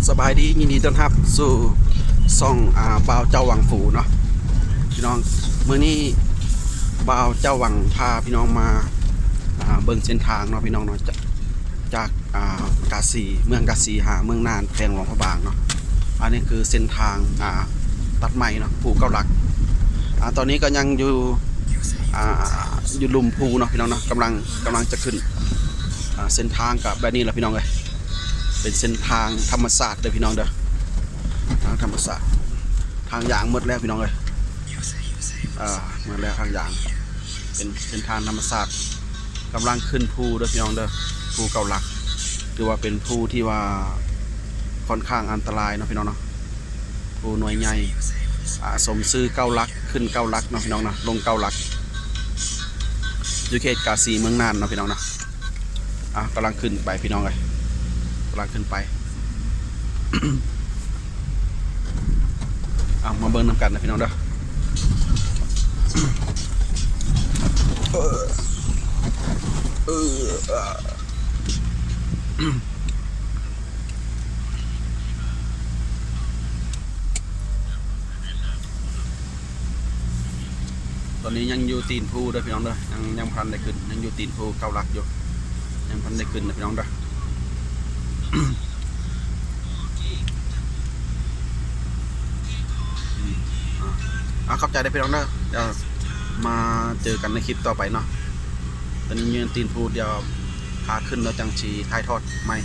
ສະບາຍດີ ຍິນດີຕ້ອນຮັບສູ່ຊ່ອງ ອ່າ ບ່າວເຈົ້າຫວັງຟູເນາະ ພີ່ນ້ອງ. ມື້ນີ້ບ່າວເຈົ້າຫວັງພາພີ່ນ້ອງມາ ອ່າ ເບິ່ງເສັ້ນທາງເນາະ ພີ່ນ້ອງເນາະ ຈາກ ຈາກ ອ່າ ກາສີ ເມືອງກາສີຫາເມືອງນ່ານ ແຂວງຫຼວງພະບາງເນາະ. ອັນນີ້ຄືເສັ້ນທາງ ອ່າ ຕັດໃໝ່ເນາະ ພູເກົ້າຫຼັກ. ອ່າ ຕອນນີ້ກໍຍັງຢູ່ ອ່າ ຢູ່ລຸ່ມພູເນາະ ພີ່ນ້ອງເນາະ ກຳລັງ ກຳລັງຈະຂຶ້ນ. ອ່າ ເສັ້ນທາງກໍແບບນີ້ແຫຼະ ພີ່ນ້ອງເອີຍ ເປັນເສັ້ນທາງທຳມະຊາດເດີ ພີ່ນ້ອງເດີ ທາງທຳມະຊາດ. ທາງຢາງໝົດແລ້ວ ພີ່ນ້ອງເອີຍ ເອີ ໝົດແລ້ວທາງຢາງ. ເປັນເສັ້ນທາງທຳມະຊາດ ກຳລັງຂຶ້ນພູເດີ ພີ່ນ້ອງເດີ ພູເກົ້າຫຼັກ. ຖືວ່າເປັນພູທີ່ວ່າຄ່ອນຂ້າງອັນຕະລາຍເນາະ ພີ່ນ້ອງເນາະ. ພູໜ່ວຍໃຫຍ່ ອ່າ ສົມຊື່ເກົ້າຫຼັກ ຂຶ້ນເກົ້າຫຼັກເນາະ ພີ່ນ້ອງເນາະ ລົງເກົ້າຫຼັກ ຢູ່ເຂດກາສີເມືອງນ່ານເນາະ ພີ່ນ້ອງເນາະ. ອ່າ ກຳລັງຂຶ້ນໄປ ພີ່ນ້ອງເອີຍ ກຳລັງຂຶ້ນໄປ. ເອົາ ມາເບິ່ງນຳກັນນະ ພີ່ນ້ອງເດີ. ເອີ ເອີ ອ່າ ຕອນນີ້ຍັງຢູ່ຕີນພູເດີ ພີ່ນ້ອງເດີ ຍັງ ຍັງບໍ່ທັນໄດ້ຂຶ້ນ ຍັງຢູ່ຕີນພູເກົ້າຫຼັກຢູ່ ຍັງບໍ່ທັນໄດ້ຂຶ້ນນະ ພີ່ນ້ອງເດີ. ອາ ຂອບໃຈເດີ ພີ່ນ້ອງເດີ ດຽວມາເຈີກັນໃນຄລິບຕໍ່ໄປເນາະ. ຕອນນີ້ຢູ່ຕີນພູ ດຽວພາຂຶ້ນແລ້ວຈັ່ງຊິຖ່າຍທອດໃໝ່.